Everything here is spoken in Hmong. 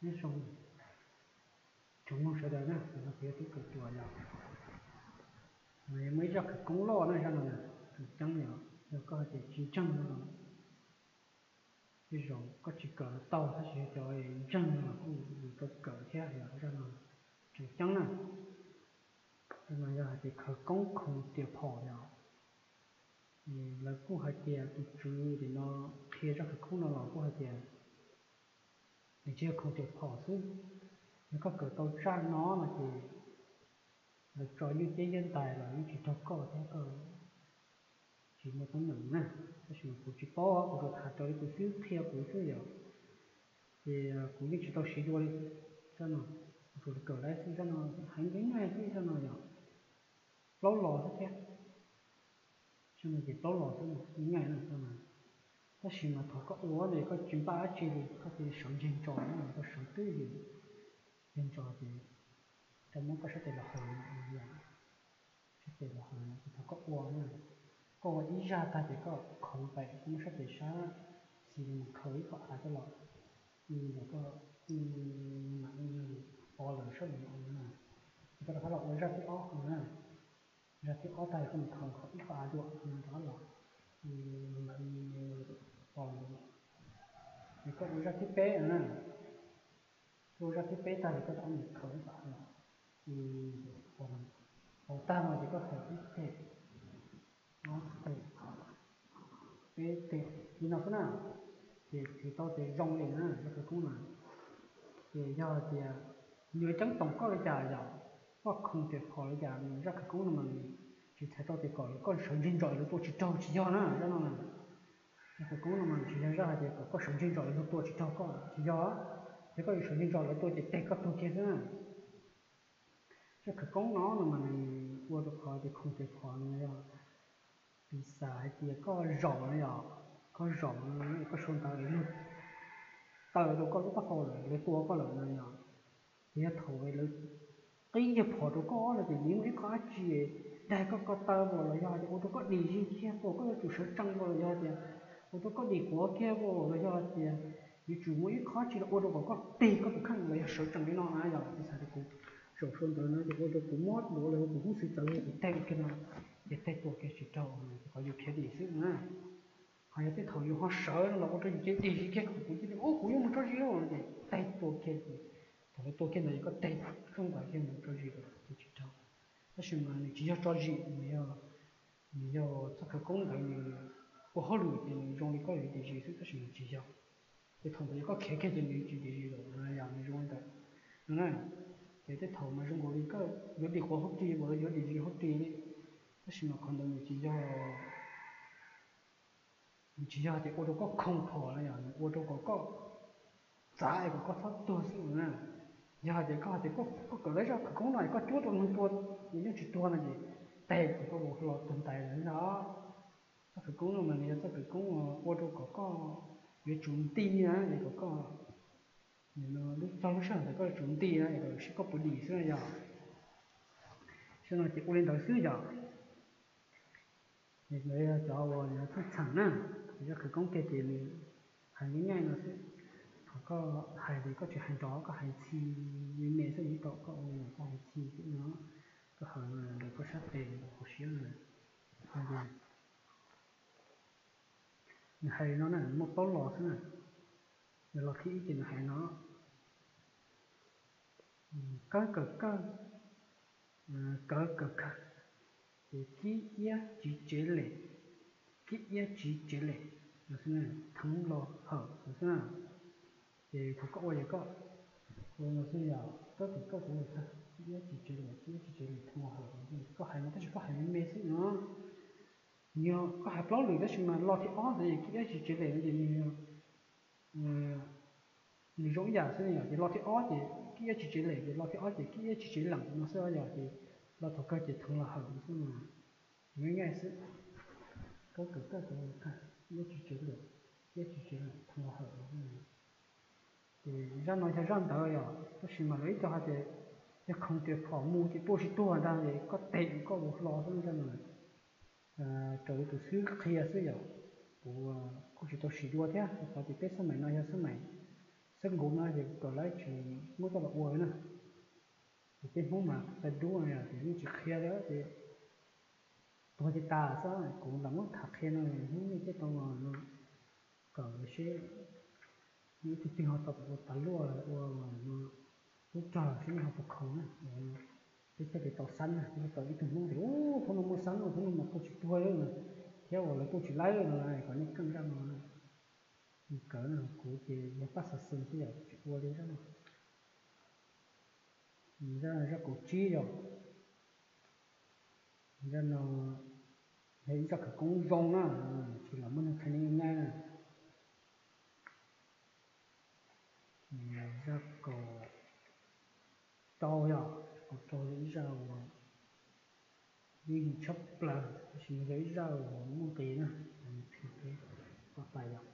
Zoo tsoom mloog sawv daws na, kuv yog tub kawm tuas yog, muaj ib zaj khawv koob loj na, zaj no na, tseem ceeb yog, yog koj hais tias tsis ntseeg no los, tej zaum koj tsis kawm los tau, tab sis yog cov ntseeg no los kuj yuav tau kawm thiab yog zaj no tseem ceeb na. Zaj no yog hais tias khawv koob khoom riam phom yog, lawv kuj hais tias tus tswv tim no qhia zaj khawv koob no los kuj hais tias nws tsis yog khoom riam phom xwb, yog koj kawm tau zaj no no ces lawv tso ywj teb ywj ntais los yeej tsis raug koj thiab koj tsis muaj teeb meem na. Tab sis kuv tsis paub, kuv tsuas tham raws li tus xib hwb qhia kuv xwb yom. Ces kuv yeej tsis tau siv dua li zaj no, kuv tsuas kawm lawm xwb, zaj no hais ntev ntev xwb, zaj no yog plaub los xwb thiab. Zaj no ces plaub los xwb, ntev ntev na. Tab sis mas thaum koj ua ntawd koj tsis npaj dab tsi li, koj cia li sawv ntseg ntsos, koj sawv twb ywm, ntseg ntsos ces koj muab koj sab tes los haws, sab tes los haws ces thaum koj ua na, koj ua ib zaj tag ces koj khoov pem, koj muab sab tes sab xis mus khaws ib qho av coj los, koj mam li pov lawm sab tes no na, ces koj rov qab los ua zaj thib ob no na. Zaj thib ob tag koj mus khaws qhov ib qho av dua no rov qab los, mam li pov lawm. Ces koj ua zaj thib peb na, koj ua zaj thib peb tag ces koj rov qab mus khaws ib qho av los, pov tag no ces koj khaws ib teg, ob teg, peb teg li no xwb na, ces txhais tau tias zoo li na zaj khawv koob no. Ces yog hais tias nws yuav ceeb toom koj li cas yom, koj khoom riam phom li cas, zaj khawv koob no mas nws tsis txhais tau tias kom koj sawv ntseg ntsos lawv tua tsis raug, tsis yog na zaj no na. Zaj khawv koob no mas nws tsis yog zaj hais tias kom koj sawv ntseg ntsos lawv tua tsis raug koj, tsis yog. Yog koj yuav sawv ntseg ntsos lawv tua ces teg koj tuag kiag xwb na. Zaj khawv koob no no mas nws ua rau qhov tias khoom riam phom no yog piv xam hais tias koj zaum no yom, koj zaum no koj sau ntawv luag taw rau koj lub taub hau lawm, lawv tua koj lawm no yom, ces yog thaum lawv qib kiag phom rau koj no ces nws muaj ib qho dab tsi daig koj ko taw npaum los yog tias ua rau koj dim zis kiag npaum koj yuav tsum sawv tsees npaum los yog tias ua rau koj dim quav kiag npaum los yog tias yuav tsum muaj ib qho dab tsi los ua rau kom koj teg koj tus kheej los yog sawv tsees li no na yom. Piv xam tias kuv zaum sau ntawv no ces ua rau kuv mob duav los yog kuv hub xwb txawv kuv teg kiag no, ces teg tuag kiag tsis raug, qhov yus khiav dim xwb na. Ho yog tej thaum yus ho sawv no los ua rau yus cia li dim zis kiag kom kuv cia li ua kuv yuav mus tso zis lawm no ces teg tuag kiag. Thaum lawv tua kiag ntawd ces koj teg tsooj tas kiag mus tso zis ces tsis raug. Tab sis mas nws tsis yog tso zis, nws yog txoj khawv koob ntawd nws ua hauj lwm ces nws zoo li koj yuav dim zis xwb tab sis nws tsis yog. Ces thaum ntawd yog koj khiav kiag ces nws tsis dim zis lawm no yom, nws zoo li ntawd no na. Ces tej thaum mas zoo nkaus li koj yuav dim quav hauv ris npaum los yuav dim zis hauv ris li, tab sis mas qhov ntawd nws tsis yog, nws tsis yog tias ua rau koj khoom phom no yom, nws ua rau kom koj txav es kom koj txhob tuag xwb na. Yog hais tias koj hais tias koj kawm lawm zaj khawv koob no es koj cuab rau neeg tua nws yeej tsis tuag no ces teg ces koj ua hlo tuag ntais lawm no. Txoj khawv koob no mas nws yog txoj khawv koob ua rau kom koj yuav tsum nti na, es kom koj txog lub sij hawm ntawd koj yuav tsum nti na, es kom seb koj puas dim xwb no yom. Sab no ces ua li ntawd xwb yom. Ntawd yog cov uas txheej txheem na, zaj khawv koob kiag ces nws hais nyaij nyaij no xwb. Thaum koj hais ces koj tsis hais nrov, koj hais txhi me me xwb, ib tau koj ua li no koj hais txhi xwb no, koj hais ntawm koj sab tes hauv siab no. Nws hais li no na, muaj plaub los xwb na. Los thib ib ces nws hais no, kawb kawm kawg, kawv kawm kawg, ces kib iab tsiv tsev lem, kib iab tsiv tsev lem no xwb na, theev los hawm no xwb na. Ces thaum koj ua ces koj ua no xwb yom, kawb kawm kawg, kawv kawm kawg, kib iab tsiv tsev lem, kib iab tsiv tsev lem, theev los hawm. Koj hais no tab sis koj hais me me xwb no. Nws yog koj hais plaub lwm tab sis mas los thib ob ntawd ces kib iab tsiv tsev lem no ces nws yog nws zoo ib yam xwb yom, ces los thib ob ces kib iab tsiv tsev lem, ces los thib ob ces kib iab tsiv tsev leem no xwb yom, ces los thaum kawg ces theev los hawm no xwb mas. Nws nyaij nyaij xwb, kawb kawm kawg, kawv kawm kawg, kib iab tsiv tsev lem, kib iab tsiv tsev leem, theev los hawm no xwb. Ces zaj no yog zaj ntawd yom, tab sis mas lawv ib co hais tias yog khoom riam phom mus ces tua tsis tuag ntag, ces koj teg koj ua hlo xwb zaj no. Raws li tus xib hwb qhia xwb yom, kuv kuj tsis tau sim dua thiab, rau qhov tias peb xab maim no yog xab maim Xab nkuv no ces kuv kawm lawv tsis muab coj los ua na. Ces peb Hmoob mas tawv dub no ces yeej tsis qhia li ces tuag ces tas xwb. Kuv lam muab tham qhia no, Hmoob nej thiaj tau kawm seb ib tug twg ho tau ua tas luaj ua lub rog seb nej ho puas khaus na. Peb thiaj li tau xab na, peb thiaj tau ib tug Hmoob tias, Ub, thaum no muaj xab no, thaum no mas tuaj tsis tuag li no, thiab uas lawv tuaj tsis laib no, kom nej keej zaj no. Kawm no kuv ces yog pab xav xwm xwb yom, tsis ua li zaj no. Zaj kaum tsib yom, zaj no yog ib zaj khawv koob zoo na, tsis lam muaj neeg qhia nej ib nyab na. Zaj kaum rau yom, kaum rau yog ib zaj uas yooj yim tshaj plaws, tab sis nws yog ib zaj uas muaj nqis na, phim peb pab pais yom.